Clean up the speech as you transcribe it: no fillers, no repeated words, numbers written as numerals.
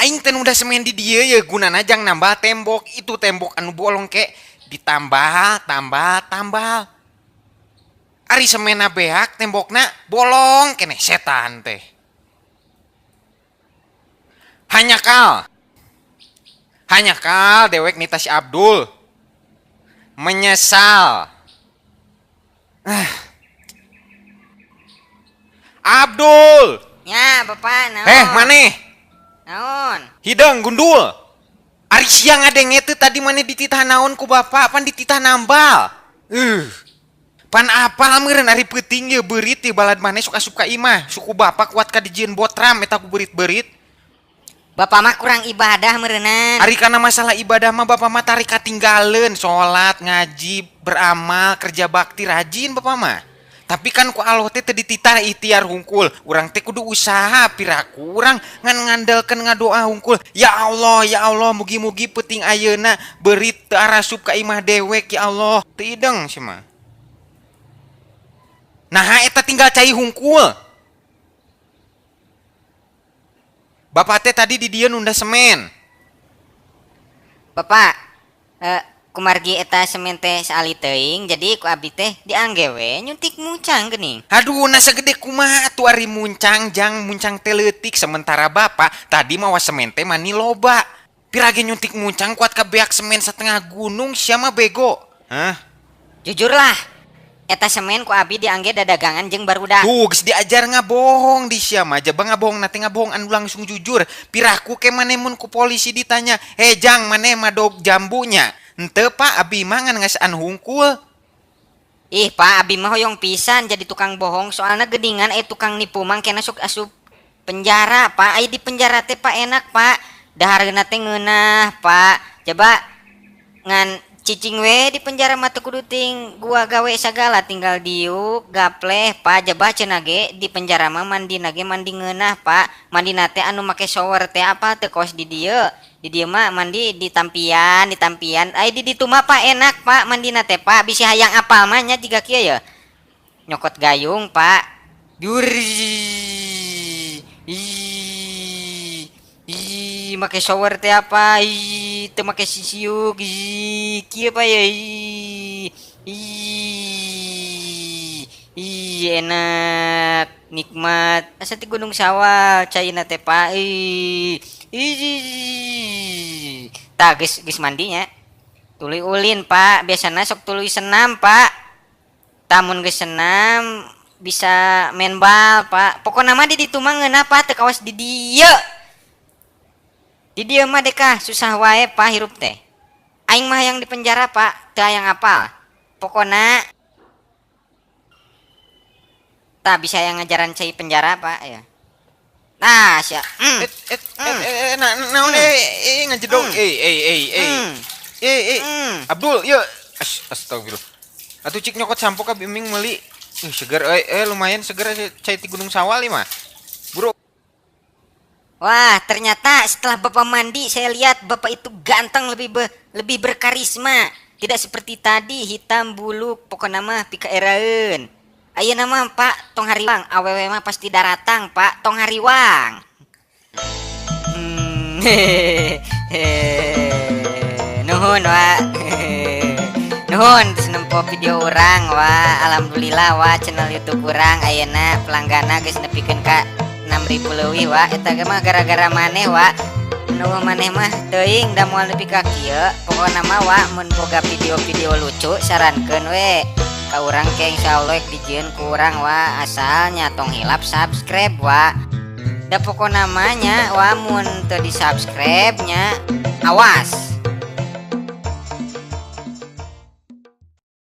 Aing teh udah semen di dieu ye gunana jang nambah tembok itu tembok anu bolong ke ditambah tambah tambah. Ari semena beak tembokna bolong keneh setan teh. Hanya kal dewek nita si Abdul menyesal. Abdul. Ya, Bapak, naon? Maneh. Naon? Hideng gundul. Ari siang ngadenge teu tadi maneh dititah naon ku bapak, pan dititah nambal. Pan apal meureun ari peuting ye beurit ye balad maneh sok asup ka imah. Suku bapak kuat ka dijieun botram eta ku beurit-beurit. Bapak mah kurang ibadah meureunnan. Ari kana masalah ibadah mah bapak mah tarik katinggaleun, salat, ngaji, beramal, kerja bakti rajin bapak mah. Tapi kan ku Allah teh teu dititah ikhtiar hungkul. Urang teh kudu usaha piraku urang ngan ngandelkeun ngadoa hungkul. Ya Allah, mugi-mugi peuting ayeuna beurit teu arasup ka imah dewek ya Allah. Teu ideng sia mah. Naha eta tinggal cai hungkul. Bapak teh tadi di dieu nunda semen. Bapak, kumargi eta semen teh saali teuing, jadi ku abdi teh diangge we nyuntik muncang geuning. Aduh, na sagede kumaha atuh ari muncang jang muncang teh leutik sementara bapak tadi mawa semen teh mani loba. Pirage nyuntik muncang kuat ka beak semen setengah gunung sia mah bego. Hah? Jujurlah, eta semen ku abi diangge dadagangan jeung barudak. Tuh, geus diajar ngabohong di sia mah, jaba ngabohong na teh ngabohong anu langsung jujur. Piraku ke maneh mun ku polisi ditanya, "Heh jang, maneh madog jambunya?" Henteu Pak, abi mah ngan ngasaan hungkul. Ih Pak, abi mah hoyong pisan jadi tukang bohong soalna geuningan tukang nipu mah kena sok asup penjara Pak. Ai di penjara teh Pak enak Pak. Dahareuna teh ngeunah Pak. Coba ngan cicing we di penjara mah teu kudu ting gua gawe sagala tinggal diuk gapleh Pak. Jaba cenah ge di penjara mah mandi nage mandi ngeunah Pak. Mandina teh anu make shower teh apa teu kos di dieu. Di dieu mah mandi di tampian, di tampian. Ai di ditu mah Pak enak Pak mandina teh Pak. Bisi hayang apal mah nya jiga kieu ye. Nyokot gayung Pak. Jur. Ih, ih, make shower teh apa? Ih, teu make sisiuk. Ih, kieu Pak ye. Ih, ih, ih, enak, nikmat. Asa ti Gunung Sawal caina teh Pak. Ih, ih. Tah geus mandinya. Tuluy ulin Pak, biasana sok tuluy senam Pak. Tamun geus senam bisa main bal Pak. Pokona mah di ditu mah ngeunah Pak, teu kawas di dieu. Di dieu mah dekah susah wae Pak hirup teh. Aing mah yang di penjara Pak, teu hayang apal. Pokona tah bisa yang ngajaran cai penjara Pak ya. Nah, sia. Naon ngajedog. Abdul, yeuh. Astagfirullah. Atuh cik nyokot sampo ka biming meuli. Seger euy, lumayan seger cai ti Gunung Sawal mah. Bro. Wah, ternyata setelah Bapak mandi saya lihat Bapak itu ganteng, lebih berkarisma. Tidak seperti tadi hitam buluk pokona mah pikaeraeun. Ayeuna mah Pak tong hariwang, awewe mah pasti daratang Pak, tong hariwang. Nuhun wa. Nuhun geus nempo video urang wa. Alhamdulillah wa channel YouTube urang ayeuna pelanggana geus nepikeun ka 6.000 leuwih wa. Eta ge mah gara-gara maneh wa. Nu maneh mah teuing da moal nepi ka kieu. Pokona mah wa mun boga video-video lucu sarankeun we ka urang ke insyaallah dijieun ku urang wa, asalnya tong hilap subscribe wa. Da pokona mah nya wa mun teu di-subscribe nya awas.